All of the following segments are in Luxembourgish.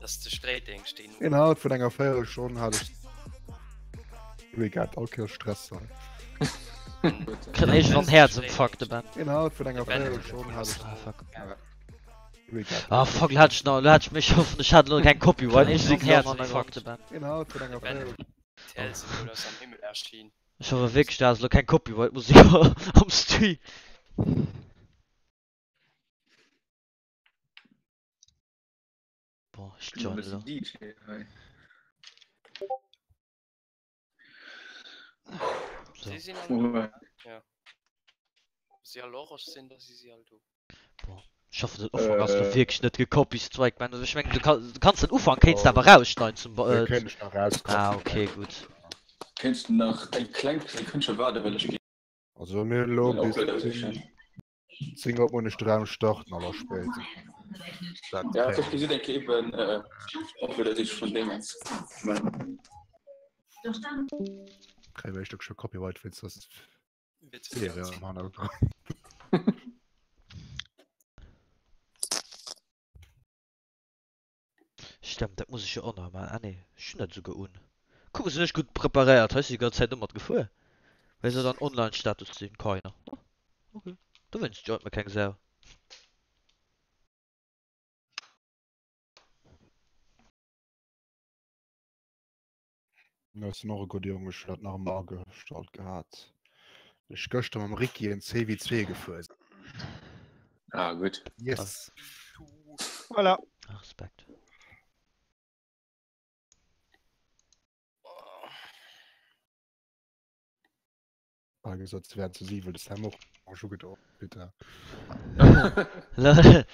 Dass de Stréidéngscht deen. Innerhalb vun enger Véierelstonn hat ech Weekend all Kéiers Stress hei. Kritt éischter en Häerzinfarkt de Ben. Innerhalb vun enger Véierelstonn hat ech Ah fuck. Weekend. Ah fuck, lo hat ech nach, lo hat ech mech, hoffen ech hat elo keng Copyright Musek hei am Hannergrond. De Ben. Innerhalb vun enger Véierel. D'Hellsymbol ass am Himmel erschien. Ech hoffe wierklech du has elo keng Copyright Musek am Stream. Bon, ech joinen elo. So. Si sinn all ja. Si all orange sinn, da si si all do. Bon, ech hoffen den Ufank ass lo wierklech net gecopystriked, mä ech mengen du kann, du kanns den Ufank kéints de awer rausschneiden zum Äh, kéint ech nach rauscutten. Ah okay, gutt. Kéints de nach eng kleng Sekündche waarden, well ech ginn Also mir hunn elo och bis leider 10 10 Auer muss ech de Raum starten allerspéitstens. Dat Ja, kréie ech gesinn eng Kéier eben Uploader-Sich vun Dingens. Kréie mer éischter scho Copyright wéinst der Serie am Hannergrond. Stemmt, dat muss ech jo och nach maachen. Ah nee, ech hunn dat esouguer un. Kuck, sinn ech gutt preparéiert. Hei si ganz Zäit domat gefuer. Wéi soll dann Online-Status sinn? Keiner. Oh, okay. Dowéinst joint mer keng Sau. Ech sinn och e gudde Jong, ech hunn dat nach ëmmer agestallt gehat, wéi ech gëschter mam Ricky en CW2 gefuer sinn. Ah, gutt. Yes. Voilà. Ah, Respekt. Bal gesot, se wären zu 7, de Sam och orange ugedoen, putain. Lol,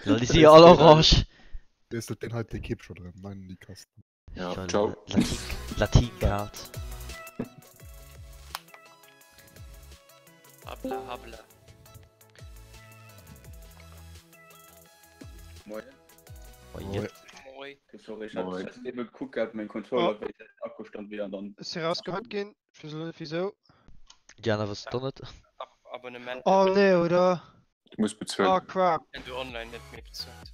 lol, déi si jo all orange. Weess net, deen hei d'Ekipp scho drëm, nein, déi Kasten. Ja, ciao. Latin, Latin Card. Habla, habla. Moin. Moin. Moi. Sorry, ich hat eben gekuckt gehabt, mein Controller, oh. wéi den Akkustand wier an dann. Ech si rausgehaut ginn, ech weess elo net wisou. Déi aner wëssen et och net. Abonnement. Oh nee, oder? Du muss bezuelen. Oh crap. Wenn du online net méi bezuelt.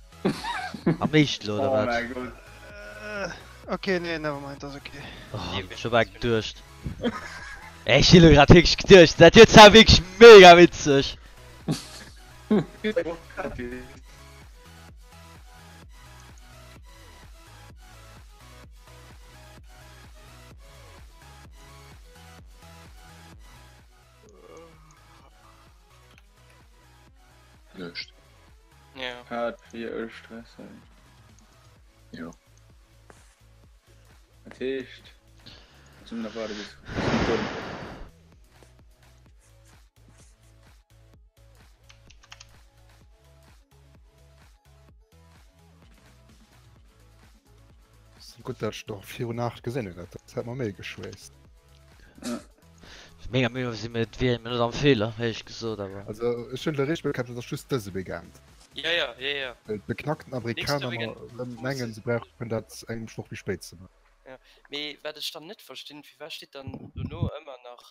Am meeschten elo, oder Oh wat? mäi Gott. Ok, nee, nevermind, ass ok. Oh, hab ech scho bal geduecht. Ey, ech hun elo grad wierklech geduecht, dat wier zwar wierklech mega witzeg. Löscht. Ja. Hat fir e Stress hei. Jo. Dat heescht, jetzt müssen wir nach warten bis bis die Ton. Gutt, dat ech dach virun 8 gesinn hunn, dat hätt mer méi geschweesst. Mega Mühe si mir, et wier mir net am Feeler, éierlech gesot, awer. Also ech hunn elo richteg bekannt, et ass just dëse Weekend. Ja, ja, ja, ja. Well d'beknackten Amerikaner erëm mengen, se brauchen dat eng Woch méi spéit ze maachen. Ja, mee wat ech dann net verstinn, firwat steet dann dono ëmmer nach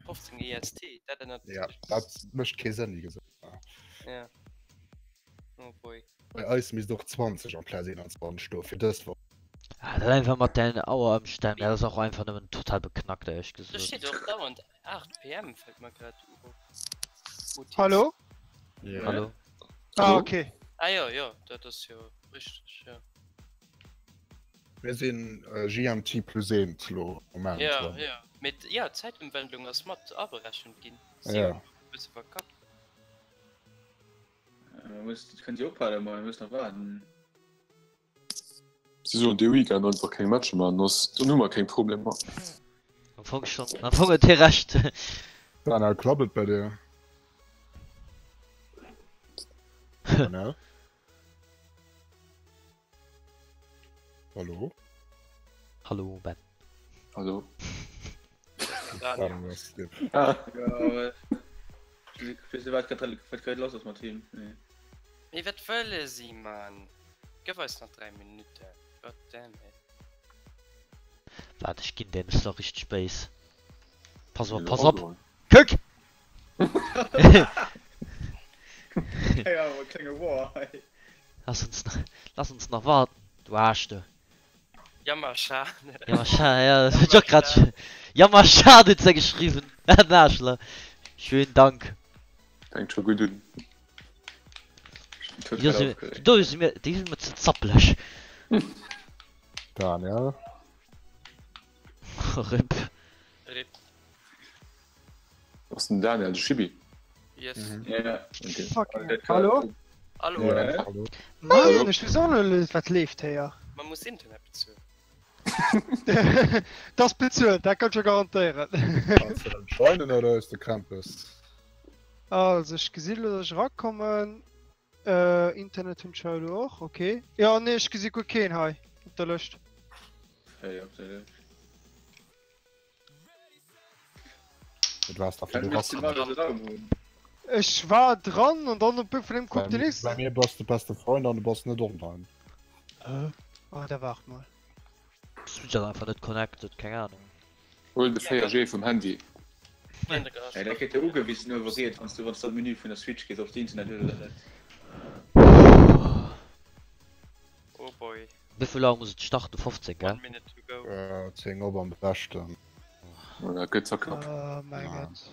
15 EST? Dat ännert. Ja, dat mécht kee Sënn, wéi gesot. Ja. Oh boy. Bei eis misst och 20 amplaz 21 stoen fir dës Woch. Ah, dat einfach mat den Auerëmstänn, dat ass och einfach nëmmen total beknackt, éierlech Do gesot. steet och dauernd 8 PM, fällt mer grad op. UTC. Hallo? Ja. Hallo? Ah, Hallo? okay. Ah jo, jo, dat ass jo richteg, jo. Mir sinn GMT plus 1 lo am Moment. Ja, ja. Mee ja, d'Zäitëmwandlung ass mat aberechent ginn. Si Ja. hunn e bësse verkackt. Kënnt Dir ophalen, ma mir mussen nach waarden. Si sollen dee Weekend einfach keng Matcher maachen, ass dann hu mer keng Problemer. Am Fong schon, am Fong huet hie Recht. Daniel, klappt et bei dir? Daniel? Hallo? Hallo Ben. Hallo. Daniel. Ah. Ja, Weess wat grad wat grad lass ass mat him. Nee. Mee wat wëlle si man? Gëff eis nach 3 Minutten. God damn it. Waart ech ginn deem es lo richteg béis. Pass op, pass op! Kuck! Ja, awer klenge War hei. Lass uns nach, lass uns nach warten, du Aarsch, du. Jammerschade. Jammerschade, ja, das huet ech och grad. Jammerschade huet se geschriwwen. En Aarschlach. Schönen Dank. Fänkt scho gutt un. Déi si, déi si mir, déi si mir ze zappeleg. Daniel. Rip. Rip. Ass den Daniel de Chibi? Yes. Ja. Okay. Fucking. Hallo? Hallo. Ja, hallo. Mann, ech weess och net, wat leeft héier. Man muss Internet bezuelen. Dat ass bezuelt, dat kann ech der garantéieren. Kanns du dann joinen oder hues de Krampes? Also, ech gesi lo, datt ech erakommen. Äh, Internet hunn ech hei elo och, okay. Jo, nee, ech gesi guer keen hei op der Lëscht. Hey, op der Lëscht. Du warst dafür du warst Ech war dran an dann op vun dem kuckt den nächsten. Bei mir bass de beste Freund an du bass net online. Äh? Oh, da waart mol. Switch ass einfach net connected, keng Ahnung. Huel de 4G vum Handy. Ja, dat kritt der ugewisen uewe riets, wann s du wann s du an d'Menü vun der Switch gees, ob s de Internet hues oder net. Oh boy. Wéivill Auer muss et starten? 15, gell? One minute to go. 10 op am beschten. Oh, dat gëtt zwar knapp. Oh mäi Gott.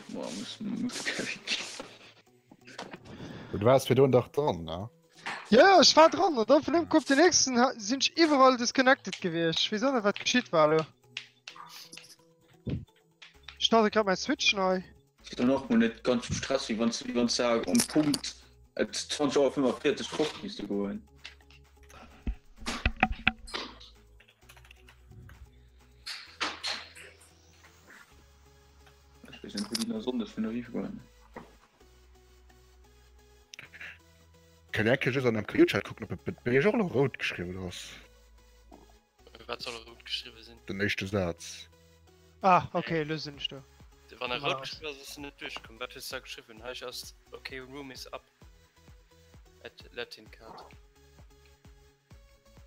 Boah, muss, muss Du waars virdrun dach dran, ne? Jo, ech war dran an dann vun engem Coup op den nächsten sinn ech iwwerall disconnected gewiescht. Ech weess och net wat geschitt war elo. Ech starte grad mäi Switch nei. Ass dann och mol net ganz sou stressig, wann s wann s de um Punkt et 20 Auer 45 fort misste goen. Ech weess net wou déi nach Sonndes vun eriwwer goen. Kënnt Dir eng Kéier just an MKU-Chat kucken, ob et bei Iech och elo rout geschriwwen ass? Wat soll rout geschriwwe sinn? Den éischte Saz. Ah, ok, elo sinn ech do. Wann e rout geschriwwen ass, ass en net duerchkomm. Wat hues de da geschriwwen? Hei ass ok, room is up at Latincard.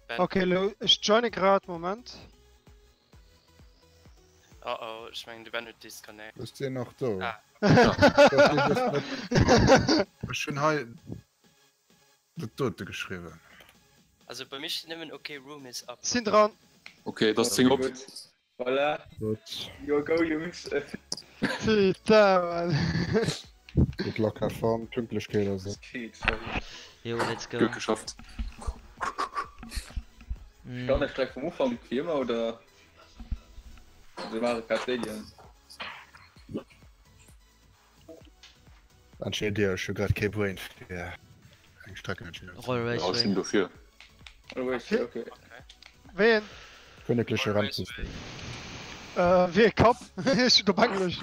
Ben. Ok, elo ech joine grad, Moment. Oh oh, ech mengen de Ben huet disconnect. Ass deen nach do? Ah. Ech hunn hei Dat dote geschriwwen. Also bei mir steet nëmmen ok room is up. Sinn dran. Ok, et ass 10 op. Voilà. Gutt. Yo go Jungs. Putain man. Good luck, have fun, Pünktlechkeet ass et. Yo let's go. Gutt geschafft. Start ech direkt vum Ufank wéi ëmmer oder? Also Mario Kart Stadium. Entscheet dir, ech hu grad kee Brain fir eng Strecken entscheeden ze Royal Ja, ech Raceway. sinn dofir. Royal Raceway, okay. Ween? Königliche Royal Rennsystem. Raceway. Äh, wee Kapp? Ech hunn op Englesch.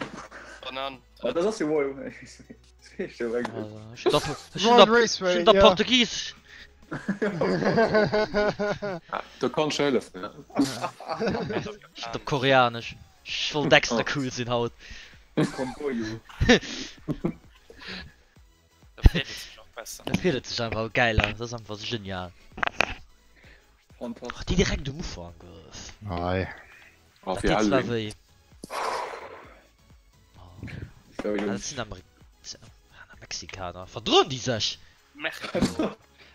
Banan. Ah, das ass jo Royal Raceway. Das heescht jo op Englesch. Also, ech hunn der, ech hunn Royal der, ech Raceway, hunn der ja. Portugies. Da kann ech hëllefen. Ech hunn der Koreanesch. Ech wollt extra cool sinn haut. Komboyo. Da fiert et sech och besser. Da fiert et sech einfach geiler, dat ass einfach genial. Fantastisch. Och déi direkt um Ufank. Ei. Ah, Dat fir deet zwar Halloween. wéi. So, Ah, dat Jungs. sinn Amerik ah, Mexikaner. Verdroen déi sech? Mexiko.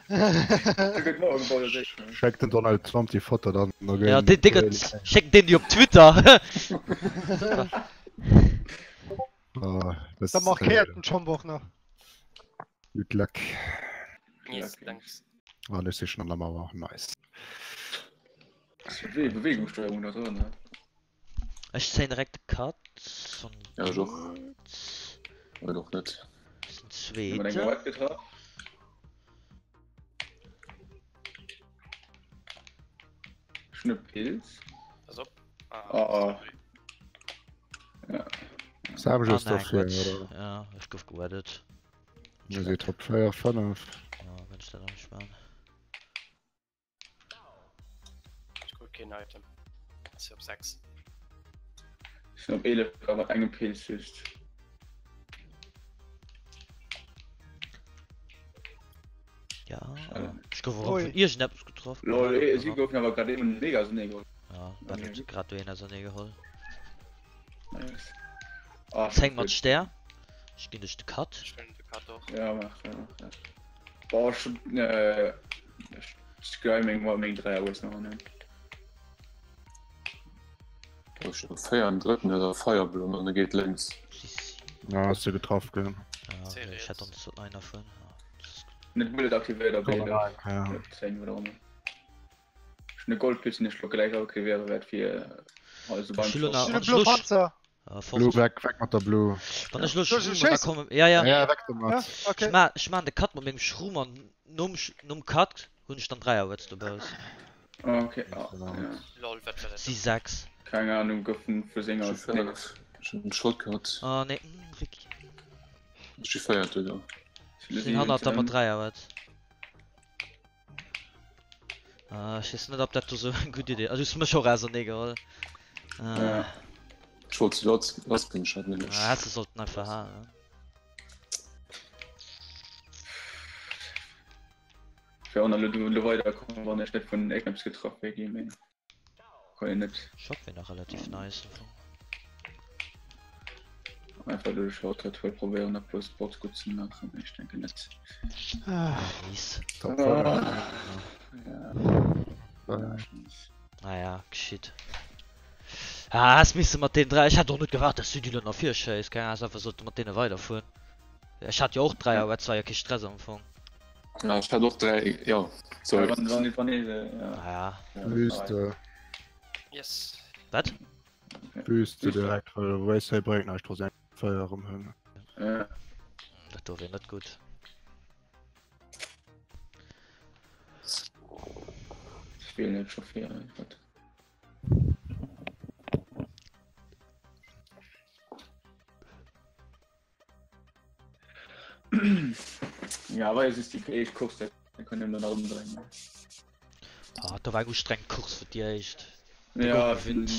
Gutt Morgen, Paul a sech. Schéck den Donald Trump déi Foto dann da Ja, ginn dee dee gëtt. Schéck deen déi op Twitter. Ah, das Da markéiert den Trump och nach. Good luck. Yes, thanks. Ah, ech si schon an der Mauer. Nice. Wéi Bewegungssteuerung da dran, ne? Ech zéien direkt de Cut. An Ja, ech och. Oder och net. Den Mat enger zweeten. White getraff. Schon e Pilz. Pass op. Ah, Ah, ah. Ja. Savage Ah, ass nein, dofir, Quatsch. oder? Ja, ech gouf gewaddet. Mir si Top 4, 5. Ja, kann ich dat auch nicht machen. Ich krut keen Item. Ass op 6. Ech sinn op 11 a mat engem Pilz just. Ja, Schade. ech gouf erëm Ui. vun iergendeppes getraff. Lol, eh, si goufen awer grad eben mega ausernee geholl. Ja, Ben huet grad do een ausernee geholl. Nice. Ah, 10 mat Stär. Ech ginn dech de Cut. Ech huelen de Cut och. Ja, mach, ja, mach, ja. Boah, ech hun, äh, ech geil meng, meng 3 Auers nach an. Ech hun 4 am drëtten huet er Feierblumm an e geet lénks. Ja, hast du getraff gell? Ja, okay, ech hätt ons sollten einer fueren. Net Bullet aktivéiert a Komm béider. rein, ja. 10 oder ëmmer. Ech hun e Goldpilz den ech lo gläich aktivéiere wäert fir also beim Ech hu lo Schoss. nach- Ech hun Wann e ech blo lo sch- Panzer. Ah, Blue fort. weg, weg mat der Blue. Wann ech lo Soll ech Schroom an da schéissen? kommen. Ja, ja. Ja, weg Ja, domat. okay. Ech ma ech maan de Cut mat mengem Schroom an nom Sch nom Cut hunn ech dann 3 Awards dobauss. Ah, okay. Ah, Genau. ja. Lol, wat war dat? Si 6. Keng Ahnung, gouf en vu senger Ech hu 4, ech hun en Shot gehat. Oh nee, mm, Ricky. Ech hu 4 Digga. Sinn hannert der mat 3 Awards. Ah, ech weess net ob dat do sou eng gutt Idee ass. Also, du hues mech och ausernee geholl. Ah, Ja. Ech wollt se lass lassginn, ech hat nämlech. ah, häss de sollten einfach halen. Ech wär och nach lo lo weiderkomm, wann ech net vun iergendeppes getraff wär ginn, mee kann een net Schock wier nach relativ nice am Fong. einfach lo de Shortcut huel probéieren e puer Spots gutt ze maachen, mee ech denken net. Ah. Nice. Top Ah. 5. Ja. Ja, nice. Naja, geschitt. Ah, häss misse mat deenen 3, ech hätt och net gewaart, dass du déi lo nach virschéiss, keng Ahnung, häss einfach sollte mat deene weiderfueren. Ech hat jo och 3 Auer, et war jo kee Stress am Fong. Ja, ech hat och 3, jo, sorry. Ja, wann, wann, wann ee se, ja. Naja. Ja, Wüste. Yes. Wat? Wüste direkt, well Race bréngt näischt, wa se eng 4 erëm hunn. Ja. Dat do wier net gutt. Ech wielen net scho fir, wat. Ja, aber es ist die éischt Course, da kann een dann nach ëmdréinen. Ah, da war eng ustrengend Course fir déi éischt. Ja, gouf gewinnt.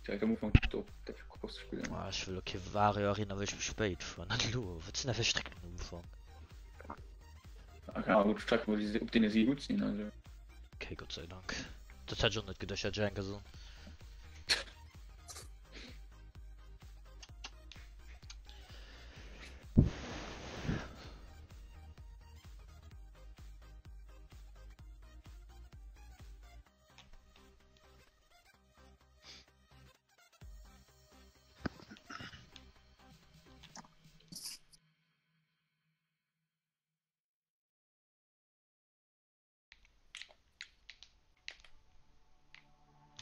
direkt am Ufank op der Course spillen. Ah, ech wëll okay Vario Arena wëll ech méi spéit fueren. An elo, wat sinn dat fir Strecken am Ufank? Ah, keine Ahnung, Strecken, wo sie, op deene si gutt sinn, also. Okay, Gott sei Dank. Dat hätt ech och net geduecht, hätt ech eng gesot.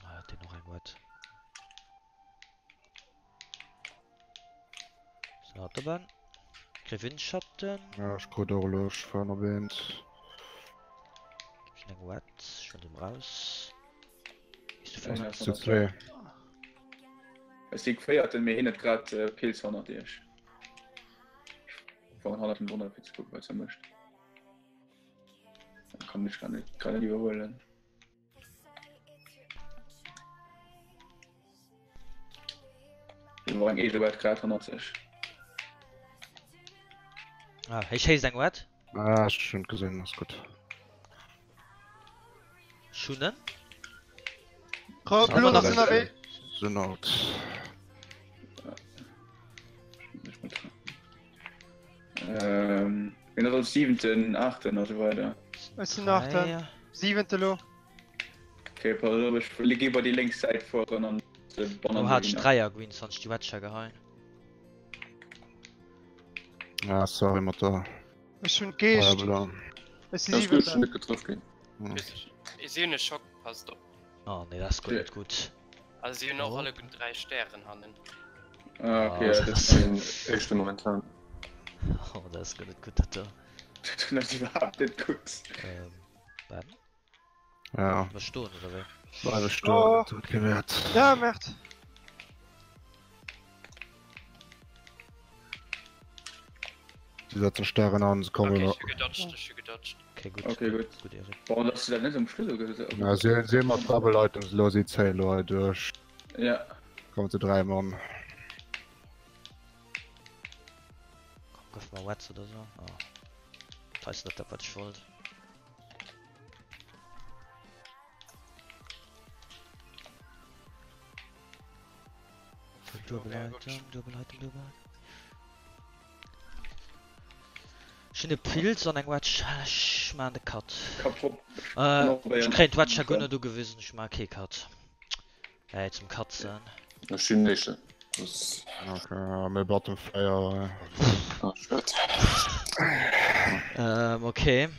Ah, hat deen och eng Wett. Sinn Autobahn. Kréie Windschatten. Ja, ech krut och elo, ech fueren op eent. Ech hunn eng Wett, ech hunn dem raus. Zu zwee. Ech si Véierten, mee hien huet grad Pilz hannert iech. Ech fueren hannert him drënner fir ze kucken, wat se mécht. Da kann ech grad net grad net iwwerhuelen. Hien war eng Egelwert grad hannert sech. Ah, hei schéisst eng Wett. Ah, ech hunn gesinn, ass gutt. Schunnen? Rob, Blo ass ënnerwee. Sinn out. Ähm, wien ass als siwenten, aachten a sou weider? Ech sinn aachten. Siwente lo. Okay, pass op, ech gi bei déi lénks Säit fueren an de Do hat ech Dräier Greens, wann ech déi Wedger geheien. Ah, sorry mat der. Ech hunn d'Geescht. Ech si siwenten. Net getraff ginn. Si hunn e Schock, passt op. Oh nee, dat ass guer net gutt. Also si hunn och alleguer 3 Stären hannen. Ah, okay, ja, dat ass den éischte momentan. Oh, dat ass guer net gutt, dat do. Dat ass iwwerhaapt net gutt. Ähm, Ben? Ja. Bleif stoen, oder wéi? Bleif stoen, dat huet kee Wäert. Ja, Merd. Si setzen Stären an, se kommen. Okay, ech hu gedodged, ech hu gedodged. Okay, gutt. Okay, gutt. Gutt, Erik. Warum dass du dat net am Schluss uge. Na, si si mat Double Items elo, si zéien elo hei duerch. Ja. Kommen zu 3 Mann. Komm, gëff mer Wets oder sou. Oh. Dat ass net dat, wat ech wollt. Duebel Item, duebel Item, duebel Item. Ech hunn e Pilz an eng Wedge. Ech maachen de Cut. Ech kréien d'Wedge ja guer net ugewisen. Ech maache kee Cut. Ey, zum Katzen. Ech sinn éischten. Okay, mir Bottom 4. Ah, schued. Ähm, okay.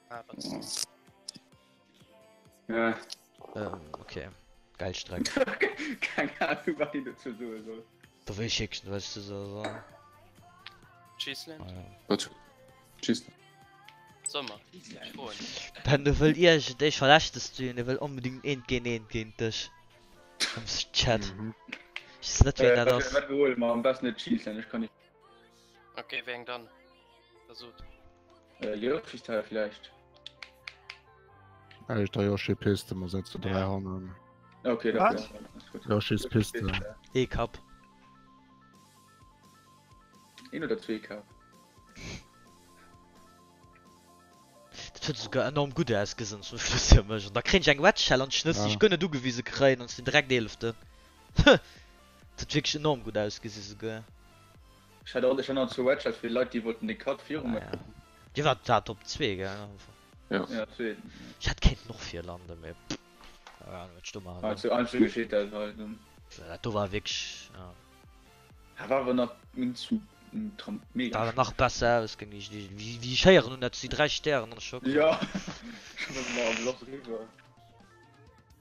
Ah, was? Ja. Ähm, okay. Geil Streck. Keng Ahnung, wat een dozou soe soll. Do wéi schickst du was du so so. Cheeseland? Ah, ja. Wat? Cheeseland. Sommer. Froen. Ben du wëll iergend ech verläschtest du en, e wëll onbedingt eent géint eent géint dech. Am Chat. Mhm. Ich weess net ween dat ass. Wat huele mer am besten net Cheeseland, ech kann nicht. Okay, wéi eng dann? Da sot. Äh, Yoshi-Teil vielleicht. Ech der Yoshi Piste, mer sinn zu 3 hannen. Okay, da Wat? Yoshi's Piste. Ee Kapp. Een oder zwee Kapp. Dat huet esouguer enorm gutt ausgesinn zum Schluss fir mech. An da kréien ech eng Wedge Shell an d'Schnëss, déi Ja. ech guer net ugewise kréien an ech sinn direkt Eeleften. Dat huet wierklech enorm gutt ausgesi souguer. Ech hat och, ech hat nach zwou Wedge Shells fir Leit, déi wollten de Cut viru Ah, mir. ja. Dir waart dat op zwee, gell? Ja. Ja, zwee. Ech hätt kéinten och virlanden, mee pff, keine Ahnung, wat ech do maache Ah, soll. zu einfach geschitt dat halt. ne? Dat do war wierklech, ja. Ah, war awer nach zu Tram mega. War nach besser aus, géing ech, wéi wéi ech héieren hunn, dat si 3 Stären an ech schock. Ja, schon mal am Loch riwwer.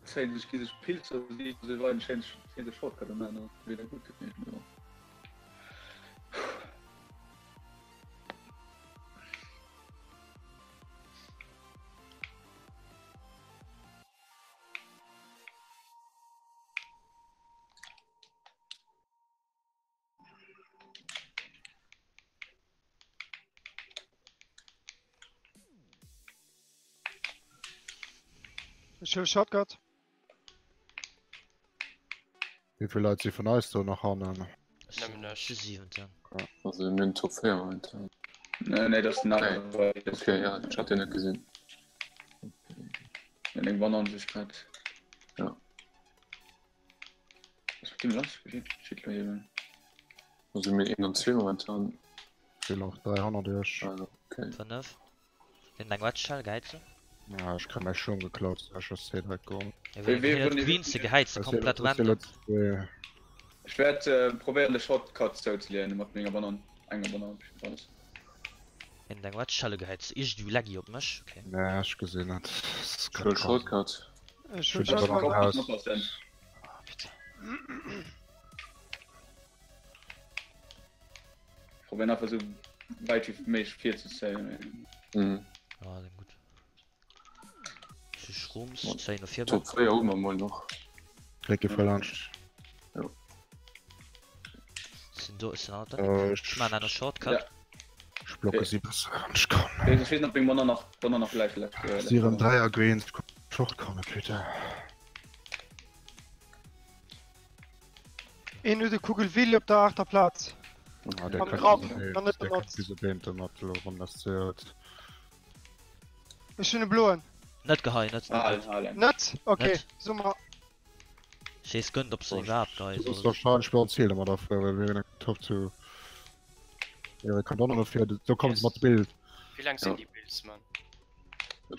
Zéien sech gi sech Pilzer si se weiden schéin schéin de Shortcut um Enn, wéi der gutt gemeet jo. Ech huele Shortcut. Wéi vill Leit si vun eis do nach hannen? Nëmmen ech. De siwenten. Also mir hunn Top 4 momentan. Nee, nee, dat ass den Okay. aneren. Okay, ja, ech hat den net gesinn. Den eng Bananensicht grad. Ja. Was mit dem lass? Shit, eben. Also mir 1 an 2 momentan. Fehlen och 3 hannert iech. Also, okay. 5. Den eng Wedge Shell gehäit se. Ja, ech kréien mäi Schirm geklaut, ech ass C direkt goen. Ja, wéi Wéi- wéi wéi- Queens se gehäit se komplett random. Ech wäert äh, probéieren de Shortcut zouzeleeën mat menger Banan. Enger Banan. Alles. En eng Wedge Shell gehäit se iergendwéi laggy op mech. Okay. Nee, ech gesinn net. Ech huel Shortcut. Ech hunn Ech hunn Shortcut. Banan raus. Oppassen. Ah, bitte. Probieren einfach so weit wie méiglech virzezéien. Mhm. Ah, dann gutt. Ech hu Schrooms, ech zéien no vir. Top 4 hu mer mol nach. Klécke voll lanscht. Sinn do, sinn aner Äh, Ech man aner Shortcut. Ja. Ech blocke si besser wann ech kann. Ich weess net, ob meng Banner nach, Banner nach gläich left. Äh, Si erëm 3 Greens, Shortcut, Peter. Een huet e Kugelwilli op der aachter Plaz. Ah, der Am kann Grapp, diese dann net der kann benotzt. diese Beamte mat lo wann das zählt. Ech hunn e bloen. Net geheien, net, Ah, net. ah, Net? Okay, Net. so mer. Ech weess guer net, ob se iwwerhaapt geheie Das ist soll. wahrscheinlich bei uns Ziel immer dafür, weil wir in Top 2. Ja, kann doch noch dafür, so kommt es mat Bild. Wéi laang sinn déi Builds, Mann?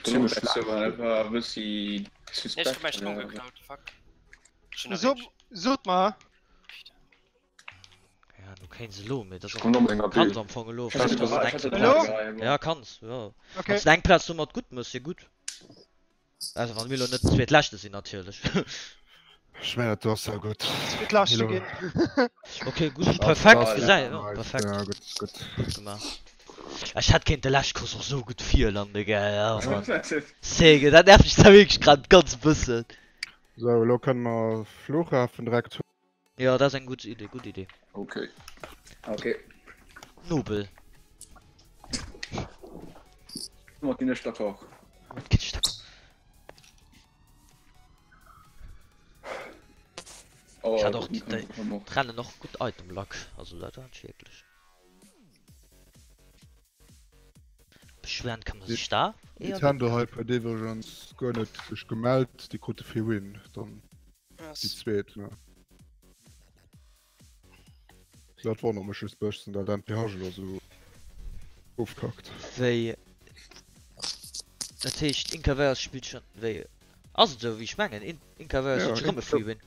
Ziemlech So, laang. war e bëssi Nee, ech hu mäi suspekt. Schong geklaut, fuck. Ech hunn nach So, eent. sot mer. Ja, du kéints elo, mee dat Ech ass komm noch mat enger kanns Bild. am Fong elo. Ich hatte Vielleicht ass drei- et ich hatte eng drei Hallo? geheim. Ja, kanns, ja. Okay. Wanns de eng Plaz domat gutt mëss, jo gutt. Also wann mir elo net den zweetleschte sinn natierlech. Ech mengen, dat ass ja gutt. Zweet Leschte Milo. ginn. Okay, gutt, Das- perfekt, das- gesäit, ja, nice. perfekt. Ja, gutt, gutt. Gutt gemaach. Ech hätt kéint de lescht Course och sou gutt virlande, gell, ja Mann. Sege, dat nervt mech zwar wierklech grad ganz bëssen. So, elo kënne mer Flughafen direkt Jo, dat ass eng gutt Idee, gutt Idee. Okay. Okay. Nobel. Domat ginn ech d'accord. Domat ginn ech d'accord. Oh, Ech hat och gucken déi kann man och. d'Rennen och gutt Item Luck, also dat war wierklech. Beschweren kann man sech da eher net. Nintendo Hyper Divergence guer net sech gemellt, déi krute Free Win dann déi Was? zweet ne. Dat wonnert mech just bëssen, dat MPH elo sou ofkackt. Wéi? Dat heescht Inca Wales spillt schon wéi? Ass et esou wéi ech mengen? Inca Wales huet schon rëm e Free Win.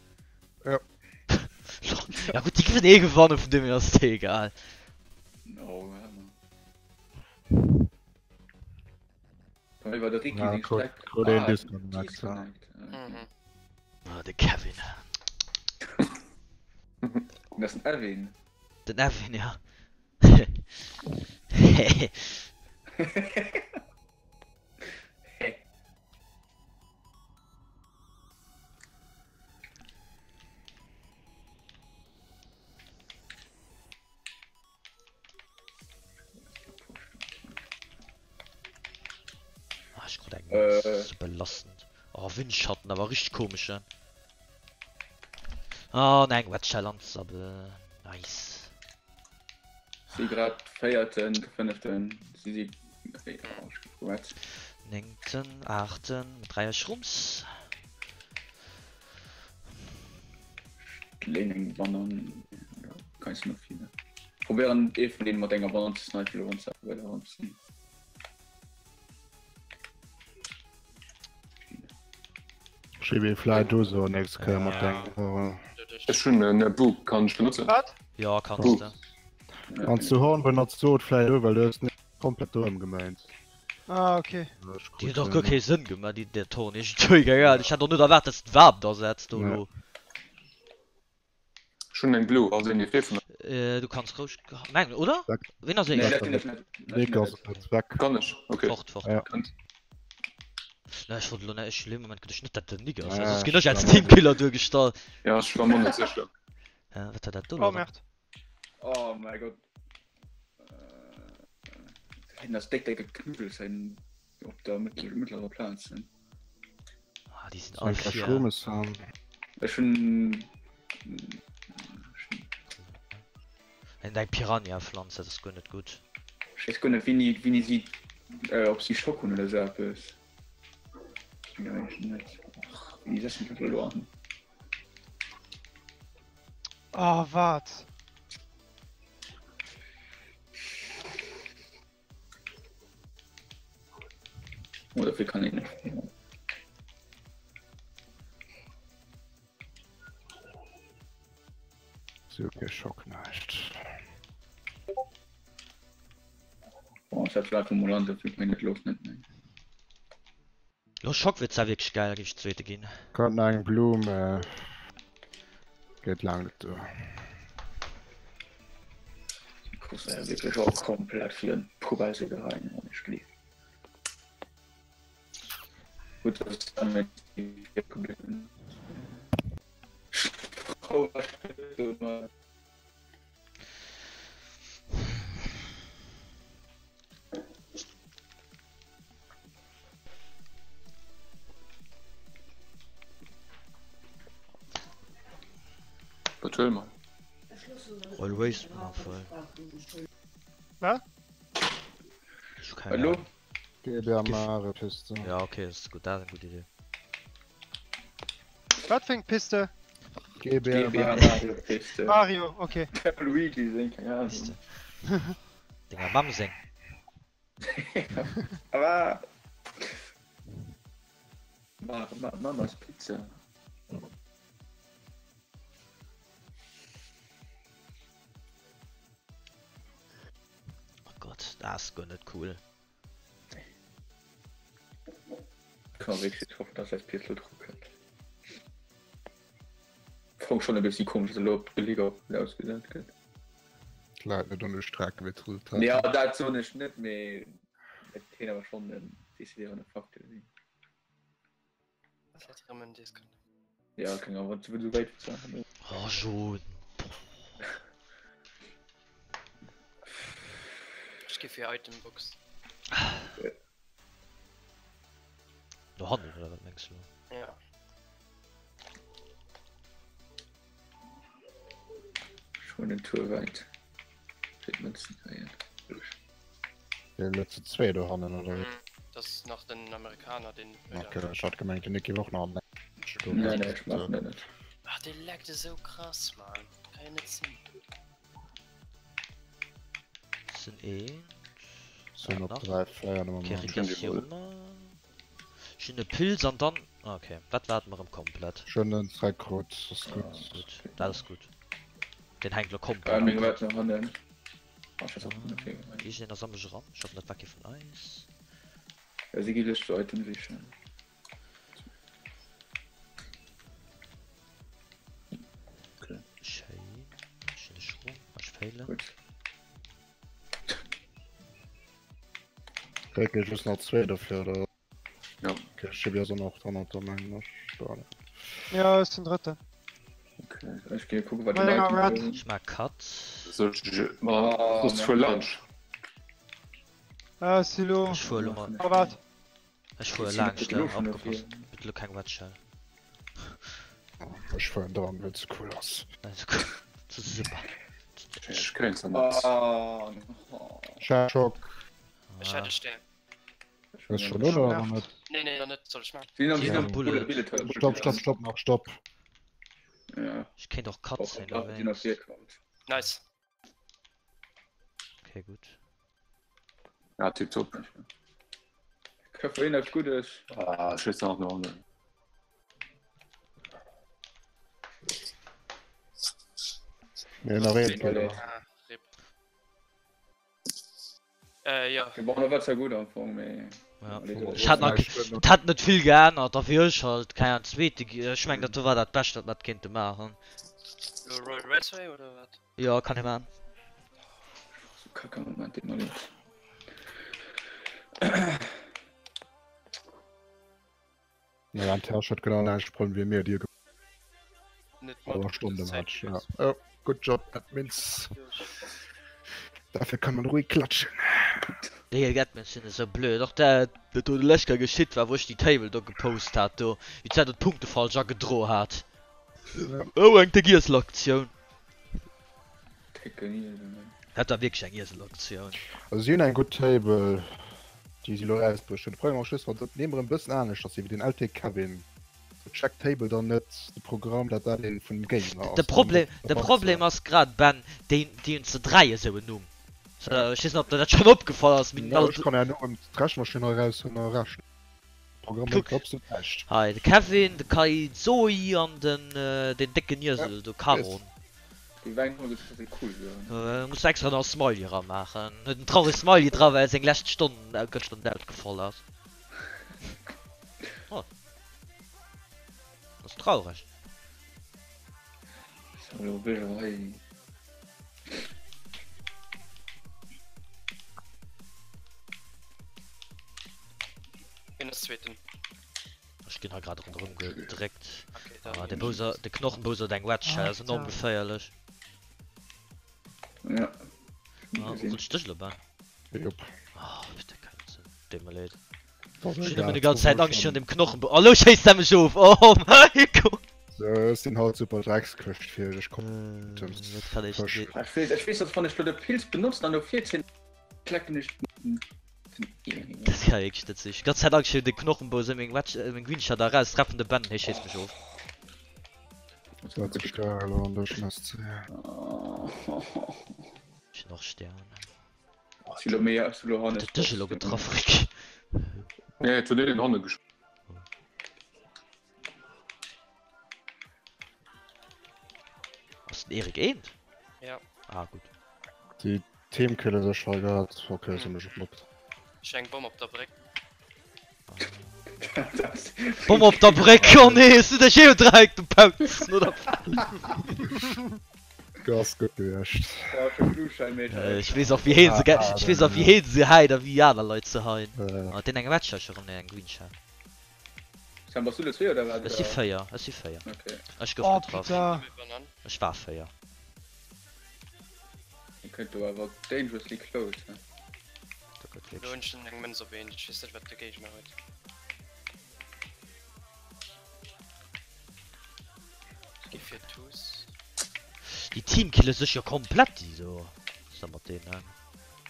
Ja. Ja gutt, déi gewinnen eh gewannen, vun deem hier ass et eh egal. Oh, ja. Bei war der Ricky Ja, seng krut, Streck. krut een Ah, Disconnect. Ja. Disconnect. Okay. Mhm. Ah, de Kevin. Dat ass den Evin. Den Evin, ja. Ah, ech krut eng Äh. so belastend. Oh, Windschatten, awer richtig komisch, ja. Ah, oh, eng Wetschell an Sabel. Nice. Si grad véierten, fënneften, si si oh, ech gouf gewetzt. Néngten, aachten, mat dräier Schrumps. Léin eng Banan kann ich noch viele. Probieren ee vun denen mat enger Banan ze snipen wann ze weider ran sinn. Schrieb ee vläit do so nächst Kéier mat Ja. engem. Ech hunn en Bug, kann ech benotzen? Wat? Ja, kanns Bug. de. Wann du Horn benotzt, sot vläit do, well du hues net komplett doëm gemeint. Ah, okay. Déi huet och guer kee Sënn gemaach, déi der Torn iergendwéi, keng Ahnung. Ech hätt och net erwaart, dass de d'Wapen da setzt do Ja. elo. Ech hunn eng Blue, ass een déi vir vun Äh, du kanns roueg, mengen, oder? Weg. Ween ass Nee, éischt? dat sinn ech net. Dat Nick sinn ass ech net. net weg. Kann ech? Okay. Fort, fort. Ja. Kënnt. Ne, ech wollt elo net, ech hunn elo Moment geduecht, net dat den Nick ass. Ja, Also, soss ginn ech ech als war mir Teamkiller duergestallt. Ja, ech war mer net sécher. Äh, wat war dat do Oh, elo? Merde. Oh mein Gott. Äh, das déck décke Knuddel sein op der mittel, mittlerer Plaz. Ne? Ah, déi sinn all Eng vir. Schrummes haben. Ech hunn Eng eng Piranha-Pflanz, dat ass guer net gutt. Ech weess guer net wéini wéini si äh, ob si Schock hunn oder sou eppes. Ja, ech net. Ach, wéini setzen ech dat elo an? Oh, wat? Oh, dafür kann ich nicht spielen. So, okay, Schock näischt. Oh, ich hab einfach mal an, dafür kann ich los net méi. Lo Schock wier zwar wierklech geil, géif ech Zweete ginn. Kann no eng Blum äh, geet laang net duer. Muss ja wirklich auch komplett fir en Poubelle geheien an ech gleef. Gut, dass dann net gebliwwen. Wat huele mer? Always Marvel. Wat? Ech hu keng Hallo? Ahnung. GBA Mare Piste. Ja, okay, das ist gut, das ist eine gute Idee. Wat fir eng Piste? GBA GBA Mare. Mario Piste. Mario, okay. Luigi seng, keng Ahnung. Piste. Denger Mamm seng. Aber Ma, ma, Mamas Pizza. Oh Gott, das ist gar nicht cool. Kann wirklich hoffen, dass das Pistol Druck hat. Fong schon e bisschen komisch, dass elo op de Liga ausgesat gëtt. Läit net un de Strecken, wéi d'Resultat. Ja, dat soen ech net, mee et kéint awer schonn en decidéierende Facteur sinn. Das hat rëm en Disconnect. Ja, keng Ahnung, wat sou wäit ze maachen. Oh, John. Ech gi fir Itembox. No hannen, oder wat mengs du? Ja. Schon den Tour wäit. Fir d'Mënzen kréien. Dir net zu zwee do hannen, oder wéi? Mhm. Das ist nach den Amerikaner, den. Okay, ech hat gemengt, den Nicky wär och nach am Nee, nee, ech maachen dat net. Ach, dee laggt esou krass, Mann. Kann jo net sinn. Sinn eent. Sinn op 3, 4 am Moment. Ech hunn déi Bull. Ech hunn e Pilz an dann. Ok, dat war et mer erëm komplett. Ech hunn en Zreck krut, ass gutt. Gutt, dat ass gutt. Deen hänkt lo Ah, komplett am meng Cut. Welt nach hannen. Ah, ech weiß och net wéi. Iergendeen ass a mech eran. Ech hoffen dat war kee vun eis. Ja, si gi lech do Item sichen. Okay. Schéin. Ech hunn e Schromm. Ech failen. Gutt. Réckeg just nach zwee dofir oder? Ja. Okay, Chibi ass och nach dran an der mengen ech. Ja, ech sinn drëtten. Okay, ech gi kucken wat déi Meng Leit Red. hunn. Ech maach Cut. Soll ech ma Ah, soss fuer laanscht. Ah, ech si lo. Ech fuer lo mol. Ah, wat? Ech fuer laanscht, opgepasst. Bitte lo keng Watschell. Ech fueren dran, well se cool ass. Super. Ech kréien se net. Ah, Schock. Ech hat e Stär. Ass schon oder nach net? Nee, nee, nach net. Soll ech maachen? Sinn am Ja, sinn am Bullet. Bullet, Bullet, Stopp, stopp, stopp, nach stopp. Ja. Ech kéint och Cut sinn, Och, sinn auf dowéinst. dir kommt. Nice. Okay, gutt. Ja, tipptopp. Koffein ass guddes. Ah, ech weess nach no hannen. Nee, nach een Killer. Ah, RIP. Äh, ja. Bon, da war zwar gutt am Fong, mee. Ja. Ja. Ech hat nach, et hat net vill geännert, da wier ech halt keng Ahnung Zweete gi. Ech mengen dat do war dat Bescht wat mer hätt kéinte maachen. Lo Royal Raceway oder wat? Jo, kann ee maachen. So kacke am Moment, deet mer leed. Naja, an Tersch huet genau näischt Problem wéi mir, déi Net mat Awer Stonn de Match, ja. Ja, good job, Admins. Dafür kann man ruhig klatschen. Déi Admins sinn esou blöd. Och dat dat do de lescht Kéier geschitt war, wou ech déi Table do gepost hat do, wéi d'Zäit do d'Punkte falsch agedro hat. Oh, eng déck Ieselaktioun. Dat war wierklech eng Ieselaktioun. Also si hunn eng gutt Table, déi si elo erausbruecht hunn. De Problem ass just, wann dat Neem erëm e bëssen anescht ass wéi den LT Kevin, sou checkt d'Table dann net de Programm, dat dat een vun dem Géigner ass. De Problem, de Problem ass grad, Ben, déi déi hunn ze 3 esou en Numm. Ech weess net, ob der dat schonn opgefall ass, mee Jo, ech kann är Numm d'Rechenmaschinn hei eraus hunn a rechnen. Programm Kuck, mécht absolut näischt. hei de Kevin, de Kaizoi an den deen décken Iesel do, Charon. Déi Wäin hunn gesot, dass se cool wieren. Muss extra nach e Smiley eramaachen. Huet en traurege Smiley dra well seng lescht Stonn gëschter net ausgefall ass. Oh. Ass traureg. So, lo wëll ech hei. Wien ass zweeten? Ech ginn hei grad ronderëm gedréckt. Okay, da Ah, de ginn ech Bowser, de Knochenbowser huet eng Wedge, dat ass enorm Alter. geféierlech. Ja. Ah, wou rutscht dech elo Ben? Jupp. Ah, bitte kein Sinn. Deet mer leed. Das Ech ass hunn nëmmen egal, déi ganz Zäit das Angscht virun dem Knochenbo. Oh, lo schéisst e mech of! Oh mäi Gott! So, ech sinn haut super Dreckskëscht fir iech. Ech kommen Äh, dat kann ech Fësch. net. Ech weess, ech weess, dass wann ech lo de Pilz benotzen an no 14 klecken ech den Dat kann wierklech net sinn. Ech hunn déi ganz Zäit Angscht virun dem Knochenbowser, meng Wedge, meng Green Shot eraus, treffen de Ben, hie schéisst mech of. Dat ass geil an der Schmëss. Ech hunn och Stern. Huet Huet dech elo getraff, Rick? Nee, et huet een hanne geschoss. Ass den Erik eent? Ja. Ah, gutt. Déi Teamkille sech hei gehat. Okay, sinn ech och mat. Ech eng Bomm op der Bréck. Bomm op der Bréck, oh nee, hues du dech ee Dreieck gepouzt, oder wat? Ass gutt gewiescht. Ech weess och wéi heen se, ech weess och wéi heen se häit a wéi aner Leit se heien. Oh, deen eng Match erëm, nee eng Green Shell. Sam, bass du de 2 oder wat? Ech si 4, ech si 4. Okay. Ech gouf Oh getraff. putain. Ech war 4. Dir kënnt do awer dangerously close, he? Do gëtt Lo wierklech. hunn ech eng Mënz op een, ech weess net wat de Géigner huet. Gi fir Tous. Déi Teamkille sech jo komplett déi do. Was ist da mat deenen?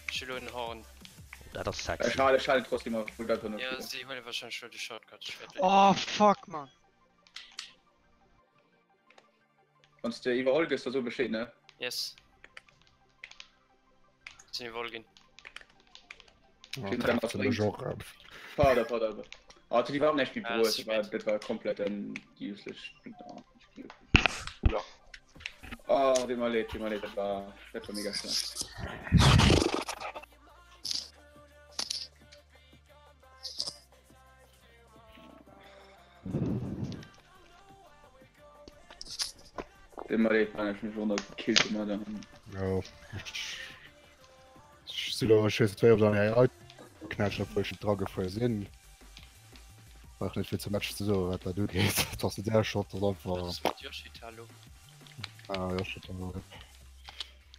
Ech hu lo en Horn. Oh, dat ass Ech sexy. halen, ech halen trotzdem awer vu dat Ja, si huele warscheinlech lo de Shortcut. Ech wäert Oh fuck man. Wann s de iwwerholl gëss, da so Bescheed, ne? Yes. Sinn iwwerholl ginn. Pardon, pardon. Ah, die war nicht wie ah, das war, das war komplett ein useless. Ja. Oh, dem mal leid, dem mal leid, das war, das war mega schlecht. Dem mal leid, man, ich mich wundert, killt immer dann. Ja. Ech si lo, ech weess net wéi op der AI knätschen, obwuel ech net dra gefuer sinn. Brauch net vill zum Match ze soen, wat dat ugeet. Dat ass net är Schold, dat ass einfach. Dat ass mat Yoshitalo. Ah, Yoshitalo, rip.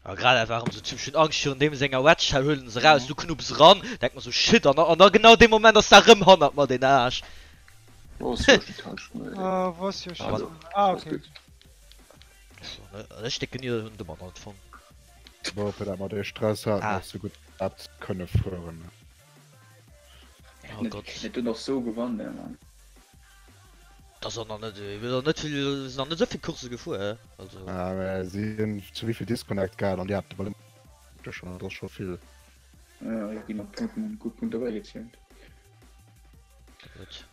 A grad einfach erëm sou zimmlech hunn Angscht virun deem senger Wedge Shell, huelen se raus, du knupps ran, denk mer sou shit an an da genau dee Moment ass da rëm hannert mer deen Aarsch. Wou ass Yoshitalo schon ey? Ah, wou ass Yoshitalo? Ah, okay. Ech décken jo hunn de Mann net fonnt. Bon, fir dat mer dee Stress haten, Ah. och sou gutt dat kënne fueren. Oh Gott. Net du nach sou gewann, ey Mann. Dat ass och nach net, mir sinn net vill, sinn nach net esou vill Coursse gefuer, hä? Also. Ah, mä si hunn zu wéi vill Disconnect gehat an déi haten bal ëmmer schonn, dat ass scho vill. Ja, jo, ginn nach Punkten, gutt Punkte bäigezielt. Gutt.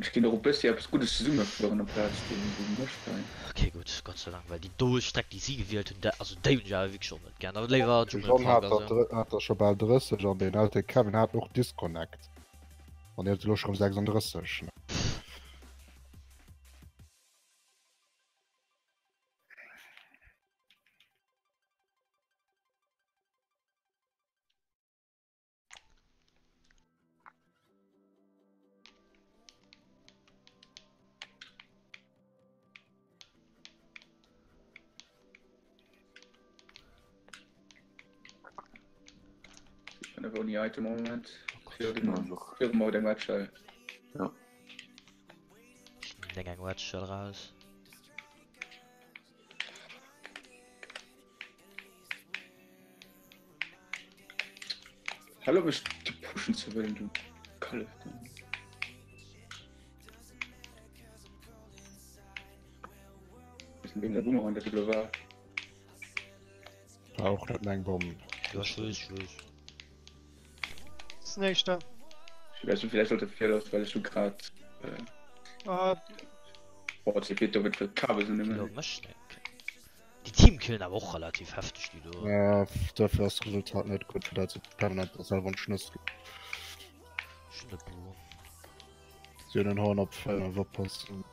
Ech ginn och e bëssi eppes Guddes zesummefueren amplaz dee mécht hei. Ok gutt, Gott sei Dank, well déi do Streck déi si gewielt hunn, also déi hunn ech awer wierklech och net gären, awer léiwer De Dschungel John Park hat also. der, hat der scho bal 30 an deen alte Kevin hat och Disconnect an deen huet elo scho rëm 36. Ouni Item Moment. Fir eng Webshell. Ja. Deng eng Webshell raus. Hallo mech ze pushen ze wëllen, du Kallef. Ween der Boomerang dat elo war. War och net meng Bomm. Jo, ech weess, ech weess. Das nächste. Ich weiß nicht, vielleicht sollte Fehler aus, weil ich so grad. Äh, Ah, boah, CP do wird für Kabel sind Jo, immer. mécht net. Déi Teamkillen awer och relativ hefteg déi do. Ja, dofir ass d'Resultat net gutt, fir dat se permanent selwer an d'Schnëss ginn. Ech hunn net Blue. Si hunn en Horn op 5, oppassen.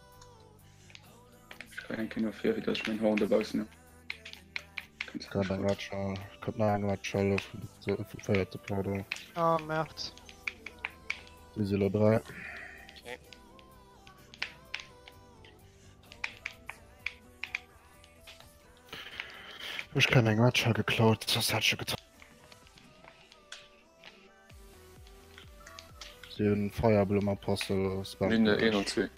Ich kann eng Kéier fir, wéi dass ich mein Horn dobaussen hunn. Kënnt eng Ratschal, kënnt nach eng Ratschal vum véierte Pardon. ah, Merd. Si si elo 3. Okay. Ech kréien eng Ratschal geklaut, soss hätt ech e getraff. Si hunn Firebloom Apostle Spam. Mir hunn 1 an 2.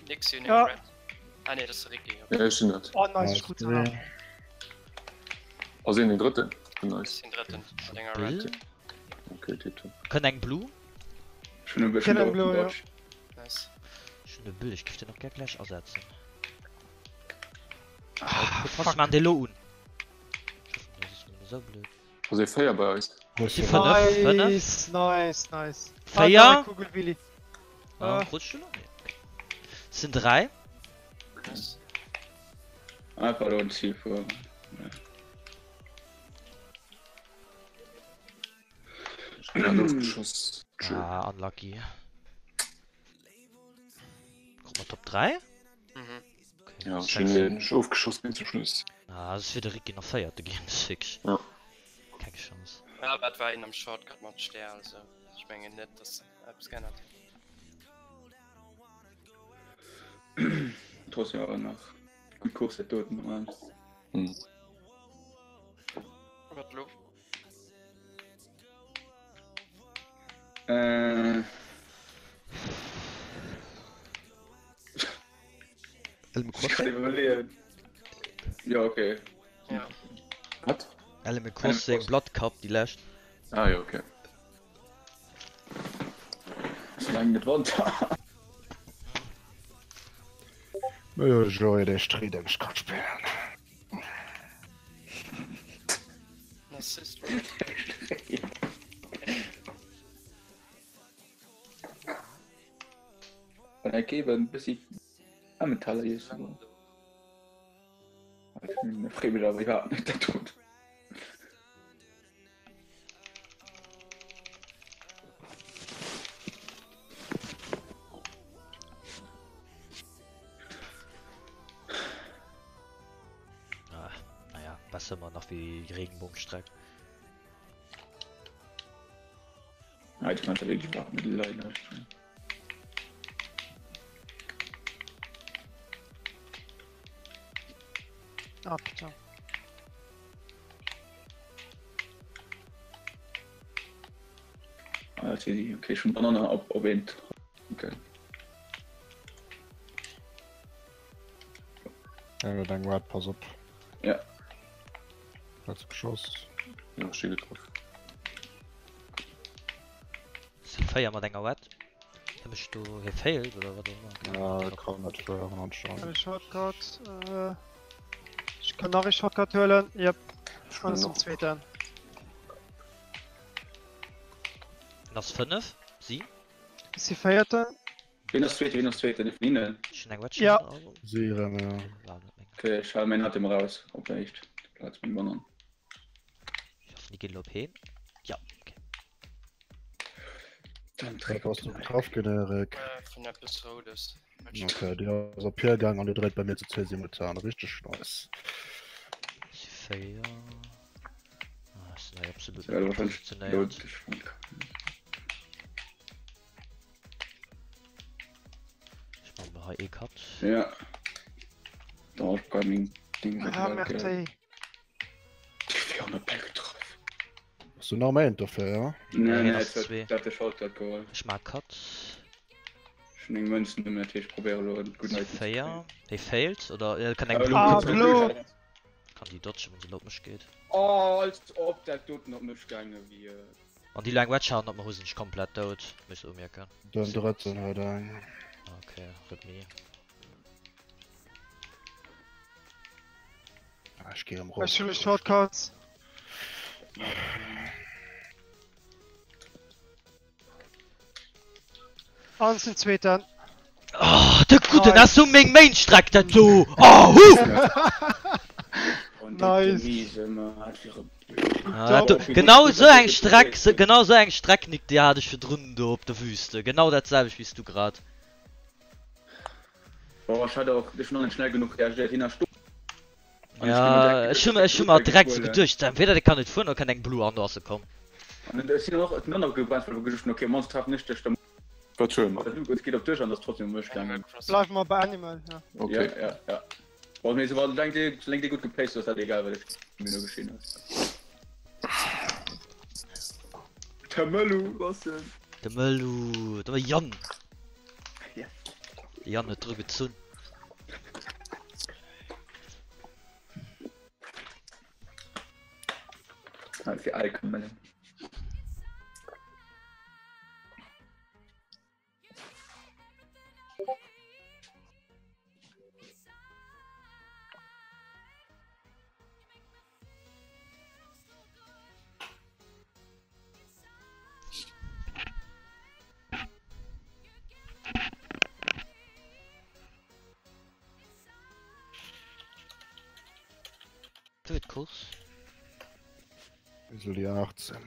Nix hunn Ja. eng Red. Ah nee, dat ass de Ricky. Okay. Ja, ech sinn dat. Oh, nice, ich gut danach. Ass een den drëtten? Ech Nice. sinn drëtten mat enger Red. Bill? Okay, tipptopp. Kënnt eng Blue? Ech hunn e bëssen Kënnt eng drop Blue, ja. Dodge. Nice. Ech hunn e Bill, ech géif den och gär gläich asetzen. Ah, Oh, fuck. pass man dee lo un. Ech hoffen, dat ass mir net esou blöd. Ass ee 4 bei eis? Si 5, 5. Nice, nice, nice. 4. Ah, Kugelwilli. Ah, Ah. rutscht du lo? Nee. Okay. Sinn 3. Nice. Einfach lo en Ziel fueren. Ich bin grad ofgeschoss. Tschö. Ah, unlucky. Guck mal, Top 3? Mhm. Okay. Ja, ech hunn ech ofgeschoss ginn zum Schluss. Ah, das fir de Ricky nach féierte ginn, das ist wirklich Ja. keng Chance. Ja, aber et war een am Shortcut mat Stär, also ech mengen net, dass eppes geännert huet. Trotzdem awer nach gutt Course dat doten Moment. Hm. Wat lo? Äh, Elme ich kann Crossing? iwwerleeën. Ja, okay. Ja. Wat? Elme Crossing, Blood Cup, déi lescht. Ah ja, okay. Solange net Wanter. Jo, Joy, dee Street ech kann spillen. net geben, bëssi Emmentaler iessen. Freet mech awer iwwerhaapt net dat dot. Ah, naja, besser immer nach wie Regenbogenstreck. Ah, ich kann wirklich überhaupt mit Leuten. Ah, putain. Ah, okay, schon Banane op op eent. Okay. Ja, deng Red, pass op. Ja. Hat geschoss. Ja, ech si getraff. Si 4 mat enger Red. Hie mécht do, hie failed oder wat och ëmmer. Ja, kann net schwören anscheinend. Ech Shortcut. Äh, ech kann nach ee Shortcut huelen. Yep. An zum zweeten. En ass 5, si. Si véierten. Wien ass zweete, wien ass zweete? Vun hinnen? Ech hunn eng Red Ja. Si rem, ja. War net meng. Okay, ech hale mäin Item eraus op der éischt Plaz meng Banann. Ech hoffen, déi ginn elo op heem. Ja, okay. Dann Wat dréck ass du getraff ginn, Erik? Äh, vun eppes Roudes. Okay, déi ass op hir gaang an déi dréit bei mir zu zwee simultan. Richteg nice. Si 4. Ah, ech sinn hei absolut Ja, net wahrscheinlich positionéiert. Ech maache mer hei ee Cut. Ja. Da hab ich grad meng Ding Ah, merde. 400 Bäll getraff. Bass du nach am End dofir, ja? Nee, Nee, nee, ass dat zwee. dat de Shortcut geholl. Ech maache Cut. Ech hunn eng Münz nëmmen, dat heescht, ech probéiere elo en gudden Si Item ze 4. kréien. Hie failed oder äh, kann eng Ah, Blue Ah, kucken. Blue. Kann déi dodgen, wann se elo op mech geet. Oh, als ob dat doten op mech gaange wier. Wann déi elo eng Wedge haten op mer hu sinn ech komplett dout, muss umierken. Den drëtten huet eng. Okay, rip me. Ah, ech gi erëm rop. Ech huele Shortcuts. An zum zweeten. Oh, de gudden ass so meng Mainstreck dat do. Oh, hu! Nice. Ah, dat do, genau sou eng Streck, genau sou eng Streck, Nick, déi hat ech virdrun do op der Wüste. Genau dat selwecht wéi s du grad. Boah, ech hat och, ech hunn och net schnell genuch reagiert, hien ass stoen. An ech Ja, ginn mer direkt ech hu ech hu mer direkt sou geduecht, entweder dee kann net fueren oder kënnt eng Blue an do ass e komm. An ech sinn och den anere gebremst, well ech geduecht hunn, okay, mannst treffen ech dech, da Wat huele mer? Et geet op dech an ass trotzdem op mech gaangen. Bleiwe mer bei Animal, ja. Okay. Ja, ja, ja. Bon, mee soulaang dee, soulaang dee gutt geplaced ass, ass dat egal, wat mir do geschinn ass. De Mëllu, was denn? De Mëllu, de Yann. Ja. De Yann huet dru gezunn. Ah, fir all Kamellen. Du huet Course. Wéi déi 18.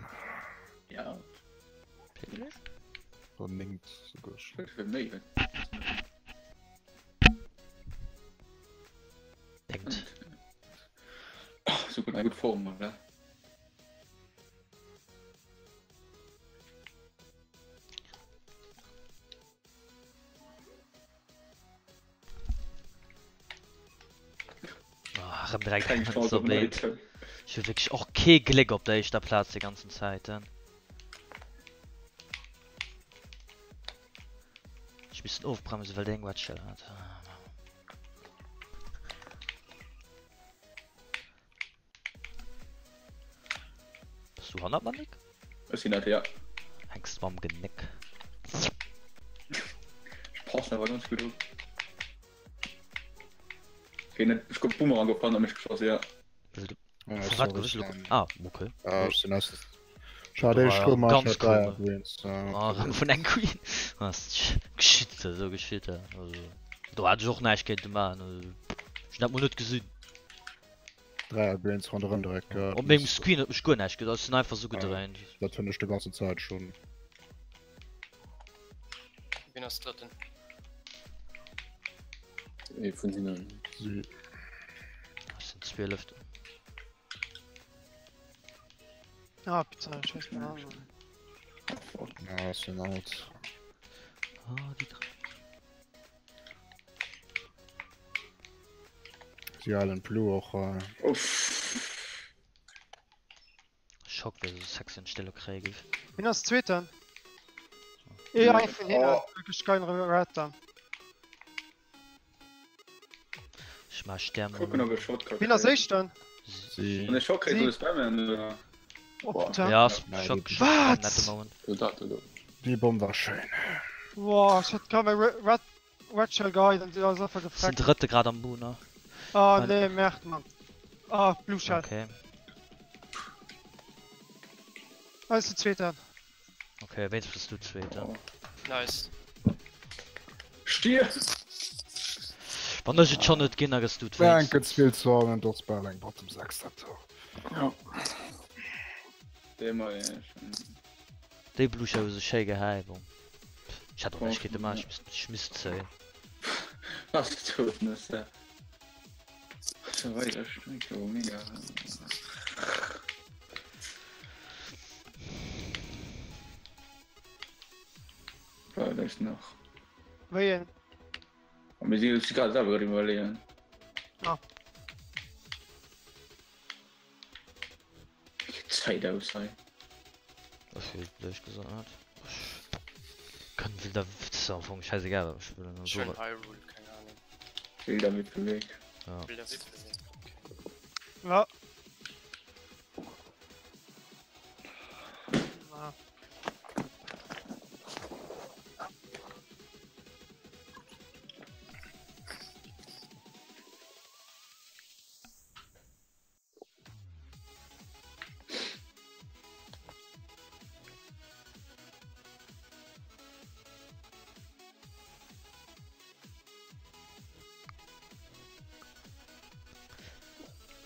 Ja. Oder 9 souguer schon. Méi. Denkt. Oh, super gutt Form, oder? Ah, rem direkt Keng Chance so op blöd. Item. Ich hu wirklich och kee Gléck op der éischter Plaz die ganzen Zäiten. Ech missten ofbremsen, well deen Wedge hat. Bass du hannert mer, Nick? Ech sinn dat, ja. Hänks mam Genéck. Ech passen awer ganz gutt op. Okay, net, ech gouf Boomerang gouf hannert mech geschoss, ja. Ja, Vu wat gouf ech elo? Ah, okay. Ja, ech sinn aus. Schade, Do ech war koum ganz hat 3 komisch. Greens. Ah, erëm vun eng Queen. Was geschitt da, sou geschitt da. Also, do hat ech och näischt kéinte maachen. Also, ech hunn dat mol net gesinn. 3 Greens ronderëm direkt gehat. Op mengem Screen huet mech guer näischt gesot, ech sinn einfach sou gedréint. Dat hunn ech de ganzen Zäit schonn. Wien ass Drëtten? Ee vun hinnen. Si. Ech sinn Zwieleften. Ah, putain, ich weiß nicht. Ja, ass en alt. Ah, déi 3. Si Island Blue och. Äh. Uff. Schock, wéi se sexy an d'Stelle kréie géif. Wien ass Zweeten? Eh, eng vun hinnen. Oh. Wirklich kein Red dann. Ech maach Stär mol Kucken un. ob e Shot ka Wien ass kréien. Éischten? Si. Wann e Shot kréit, Si. soll e spammen, oder? Oh Boah. putain. Ja, ass Nein, Schock, die- Schock spammen at the Wat? moment. Jo, dat elo. Déi Bomm war schéin. Boah, ich hat grad mein Red, Red Shell geheit an si ass einfach Sinn gefreckt. Drëtte grad am Booner. Ah Weil- nee, merde, Mann. Ah, Blue Shell. Okay. Ah, ist die Zweite. Okay, wéinst bist du Zweiter. Oh. Nice. Stier! Wann ech et schonn net ginn, da gëss du et Enke wéinstens. Spill zu an dort bal eng Bottom 6 dat do. Ja. Dee mol, ja, schon. Déi Blue Shell hu se schéi gehäi, bon. Ech hätt och näischt kéinte maachen, ech misst, ech misst zéien. Was tut das da? So weiter Strecke, oh, mega. Ja, da ist nach. Wéi een? Aber wir sind uns gerade selber gerade überlegen. Ah. Wie Zeit aus hei. Ech weess et éierlech gesot net. Ech kann will da das ist am Fong scheißegal wat ech spillen. Also, Schön Hyrule, keine Ahnung. Wilder Mittelweg. ja. Wilder Wippelweg. Okay. Ja. Na.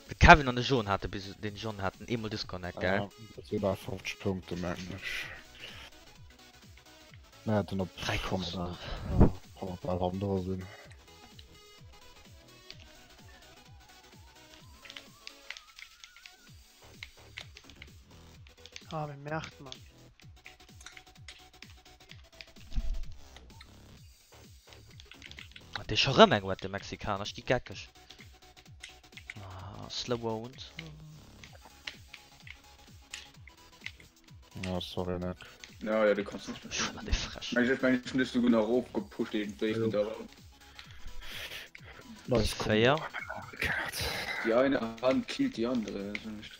De Kevin an de John hate bis den John haten eemol Disconnect, gell? Ja, dat si bal 50 Punkte mengen ech. Mir hätten op Drei Coursen 100 nach. ja, 100 bal hannendra sinn. Ah, mais merde, Mann. Hat dee scho rëm eng Wett, de Mexikaner? Ech gi geckeg. Ah, slow owned. Ja, sorry Nick. Ja, ja, du kannst nicht. Ech fannen dee frech. Ich meine, ich bin sogar nach oben gepusht, irgendwie. Jo. Da war Nice Combo. Féier. Die eine Hand killt die andere. Das ist nicht.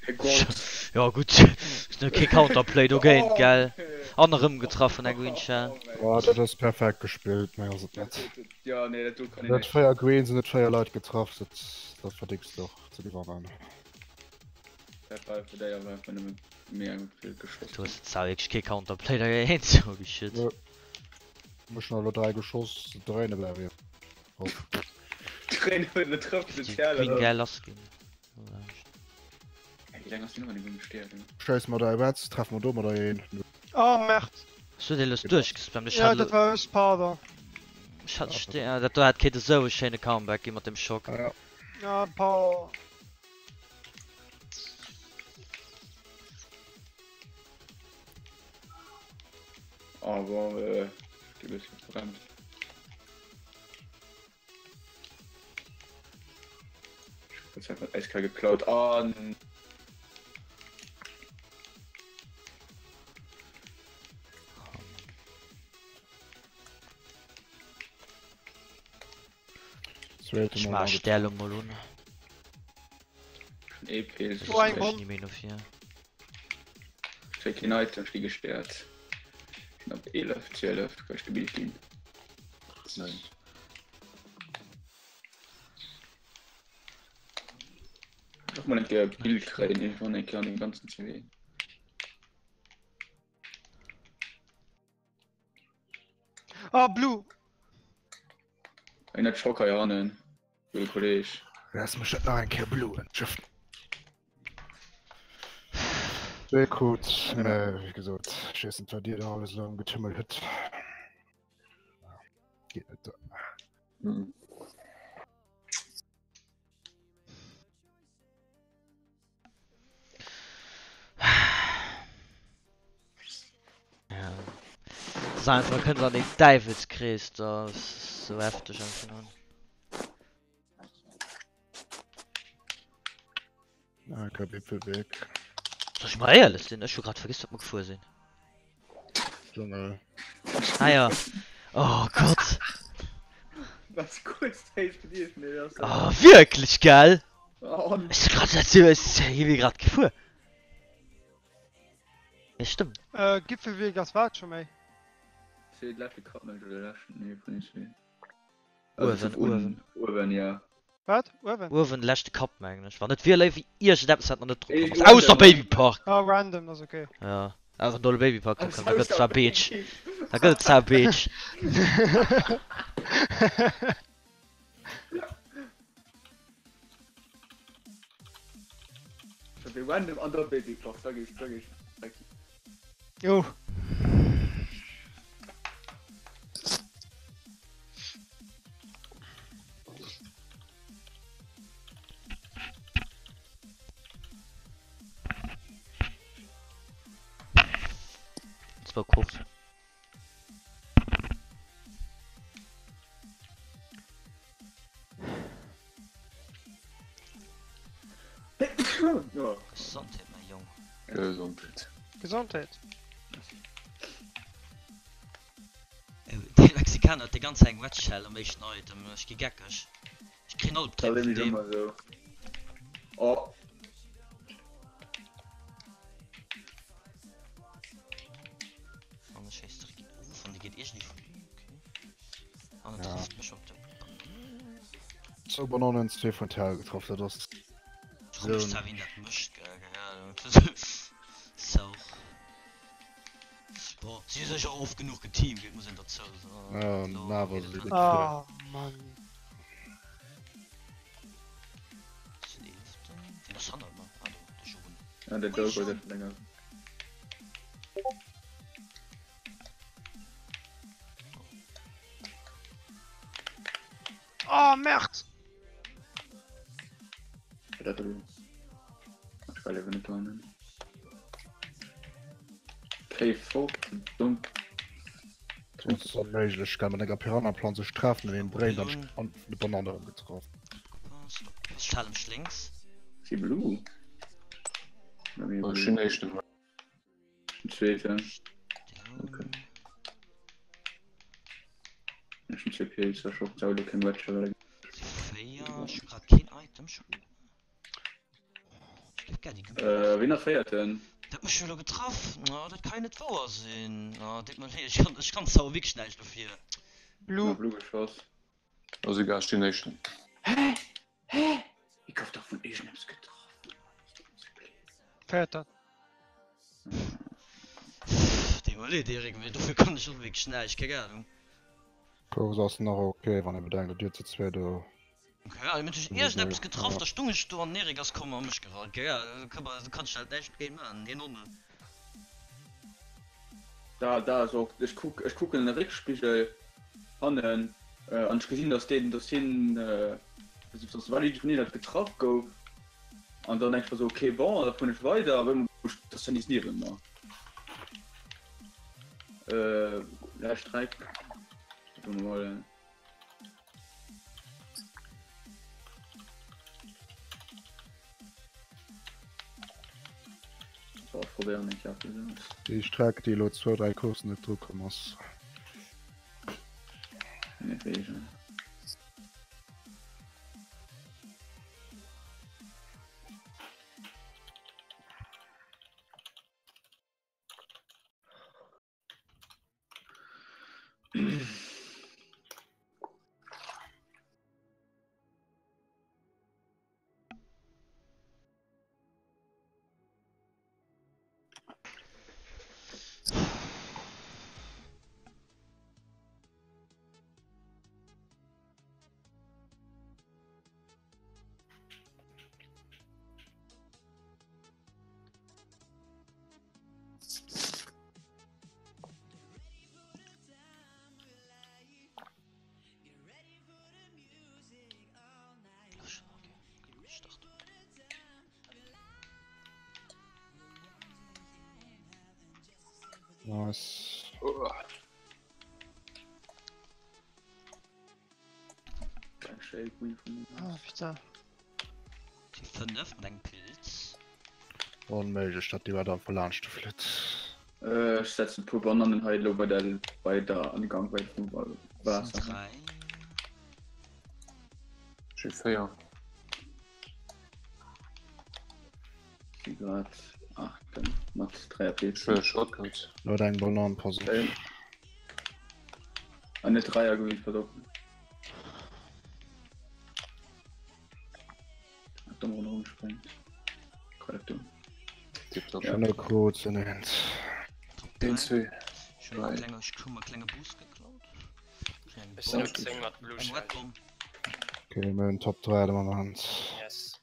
Hey Gott. Ja gutt, ass no kee Counterplay dogéint, gell? An erëm getraff vun der Green Shell. Oh, dat ass perfekt gespillt, méi ass et net. Ja, nee, dat do kann een Net echt. 4 Greens en net 4 Leit getraff, dat, dat verdéngst de och ze gewannen. Dat war fir déi awer einfach nëmme mega gutt vill geschoss. Du hues zwar wierklech kee Counterplay dogéint, holy shit. Nö. Ech hunn elo 3 geschoss, dréine bleiwe jo. Dréine betrëfft Déi den Green Kerl. gell lass ginn. Wéi laang ass déi Nummer nëmme gestuerwen? Schéiss mer dei Reds, treff mer domadder een. Oh, merde. Hues du dee lues duerchgespammt? Ech Ja, hat dat war ech, pardon. Ech hat ech ja, dat do hat kéint esou e schéine Comeback gi mat dem Schock. Ja. Ja, pardon. Oh, bon, äh, du bist gebremst. Ich hab einfach eiskalt geklaut. Oh, n- Zweete Ech Mol maach angetraff. Stäerlo mol un. schon EP. Ech Oh, eng ech Bomm. ni méi no vir. Check United, ich gesperrt. Knapp 11, 12, kann ich gebildet gehen. Nein. Och mol eng Kéier e Bild kréien iergendwann eng Kéier an deem ganzen CV. Ah, Blue! Eng net Schock hei hannen, gudde Kolleg. Lass mech dat nach eng Kéier bluen. Sehr gut, mä wéi gesot, ech weess net wat dir da alles elo am Getümmel hutt. Geet net duer. Mhm. Ja. Das ist einfach, kënnt an den Däiwelskrees, das ist so heftig einfach. Ah, Wipfelweg. Soll ech mol éierlech sinn, ech hu grad vergiss wat mer gefuer sinn. Junge. Ah ja. Oh Gott. Was kurz Gedächtnis. Oh, wierklech gell? Oh, Ech si grad hi grad gefuer. Ja, stimmt. Äh, Gipfelweg ass wat scho méi? Uewen, uewen. Uewen, ja. Wat? Uewen? Uewen, leschte Kapp mengen ech. Wann net wier léif wéi iergendeppes wat nach net dru komm ass. Ausser Babypark! Ah, random, ass okay. Ja, awer wann do de Babypark dru kënnt, da gëtt et zwar Beach. Da gëtt et zwar Beach. Random an der Babypark, sag ich, sag ich. Jo. Zwou Coursen. Gesondheet, mäi Jong. Gesondheet. Gesondheet. Dee Mexikaner huet déi ganz Zäit eng Wet Shell am éischten Item. Ech gi geckeg. Ech kréien Albdreem vun deem. Oh. An ech schéiss direkt of an dee geet iergendwéi vun. Okay. An en trifft mech op de Bak. Zwou Bananen, zwee vun Tell getraff, dat ass. Ech froe mech zwar wien dat mécht, gell, keng Ahnung. Sou. Bon, si hu sech och oft genuch geteamt, et muss een derzou soen. Ja, an awer si gutt Oh Mann. Sinn eeleften. Wien ass hannert mer? Ah do, de Jeroen. Ja, der Joe huet et länger. Oh Merd! Dat elo. Ech well ewer net dohannen. Pay fort, dump. Dat ass onméiglech, gell, mat enger Piranha-Plant sech treffen an een dréint an an vun de Banane erëm getraff. Opgepasst, opgepasst, ech hale mech lénks. Si blue? Ech sinn éischten. Den zweeten. Okay. Ech hunn CP, ist ja schon saulo keng Wetcher. Féier, ech hu grad keen Item. Ech géif gär déi Gemüse. Äh, wien ass véierten? Dat mech jo elo getraff. Oh, dat ka jo net wouer sinn. Oh, deet mer leed, ech kann, ech kann zwar wierklech näischt dofir. Blue. Blue geschoss. Ass egal, ech stinn éischten. Hä? Hä? Ich gouf dach vun iergendeppes getraff. Véierter. Deet mer leed, Eric, mee dofir kann ech och wierklech näischt, keng Ahnung. Course ass nach ok, wann ee bedenkt, datt dir zu zwee do. Keng Ahnung, huet mech iergendeppes getraff, da stung ech do an den Eric ass komm a mech gerallt. Keng Ahnung, do kann ech halt näischt géint maachen, hien och net. Da, da ass och, ech kuck, ech kucken an de Réckspigel hannen an ech gesinn, dass deen, dass hien, dass valide vun hien dat getraff gouf an dann denk ech mer sou, okay, bon, da fueren ech weider a op eemol ass hien nees niewent mer. Lescht Streck, normal. So, ich probieren nicht ab. Déi Streck déi elo zwou 3 Coursen net dru komm ass. Net wegen. Nice. Ah, putain. Déi 5 mat engem Pilz. Onméiglech, datt déi wat einfach laanscht flitt. Ech setzen e puer Banannen hei elo bei der bei der an de Gang bei vum Waasser. 3. Ech hu 4. Si grad 8 mat 3 Pilzen. Ech huele Shotguns. Lo eng Banan, pass op. An net Dreier gewinnt, pass op. Dumm rundherum springt. Korrekt dumm. Tipptopp. Ja. Schöne Kruz in Hand. Een, zwee, Ich hun dräi. klenge, ich hun mer klenge Boost geklaut. Eng Ech sinn Bomb. op 10 mat Blue Eng Shell. Red Bomb. Okay, mir hunn Top 3 de Moment. Yes.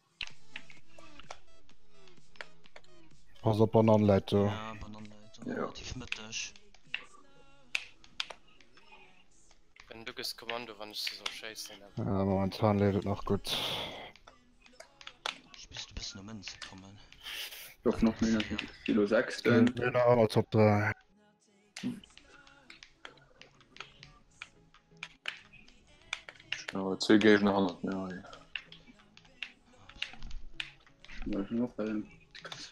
Pass op Banan läit do. Ja, Banan läit do. Ja. Relativ mëtteg. Ben du gëss Kommando wann ech se soll schéissen awer. Ja, momentan leeft et nach gutt. Ech misst e bëssen u Mënze kommen. Doch noch méi Kilo 6 Mir hunn nach ëmmer Top 3. Ech hunn awer zwee Géigner hannert mir hei.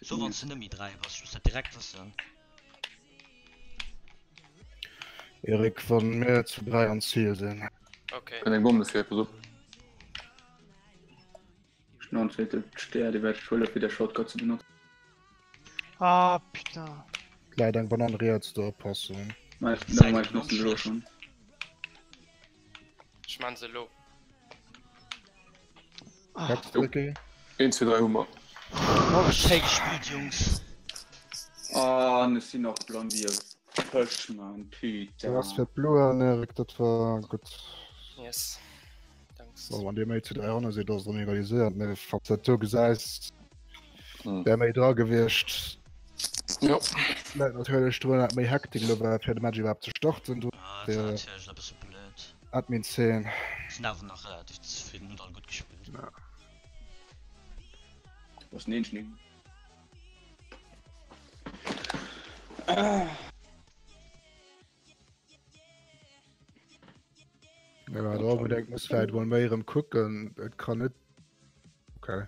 So wann du net méi 3 bass, ech muss dat direkt wëssen. Erik, wann mir zu 3 am Ziel sinn. Okay. Kënnt eng Bomm dofir, pass op. Ech hunn zweete Stär, dee wäert ech huelen fir der Shotgun ze benotzen. Ah putain. Läit eng Banann riets, do oppassen. Mä ech notzen se elo schonn. Ech man se elo. Ah. Okay. 1, 2, 3 hu mer. Oh, schéi gespillt, Jungs. Oh, an ech sinn och blond wéi e Fësch, Mann. Du hast Putain. fir d'Bluer, Erik, dat war gutt. Yes. Danks. Bon, wann Dir méi zu 3 hanne sidd, ass et erëm egaliséiert, mee wann s dat do gesäis, Hm. wär méi dra gewiescht. Jo. Läit natierlech drun, dat méi Hektik elo war, fir de Match iwwerhaapt ze starten. Do Ah, dat war natierlech e bësse blöd. Admin-Szene. Sinn awer nach relativ zefridden, hunn all gutt gespillt. Ja. Was den Engineering? Ja, da unbedingt muss vläit mol méi erëm kucken. Et kann net. Okay.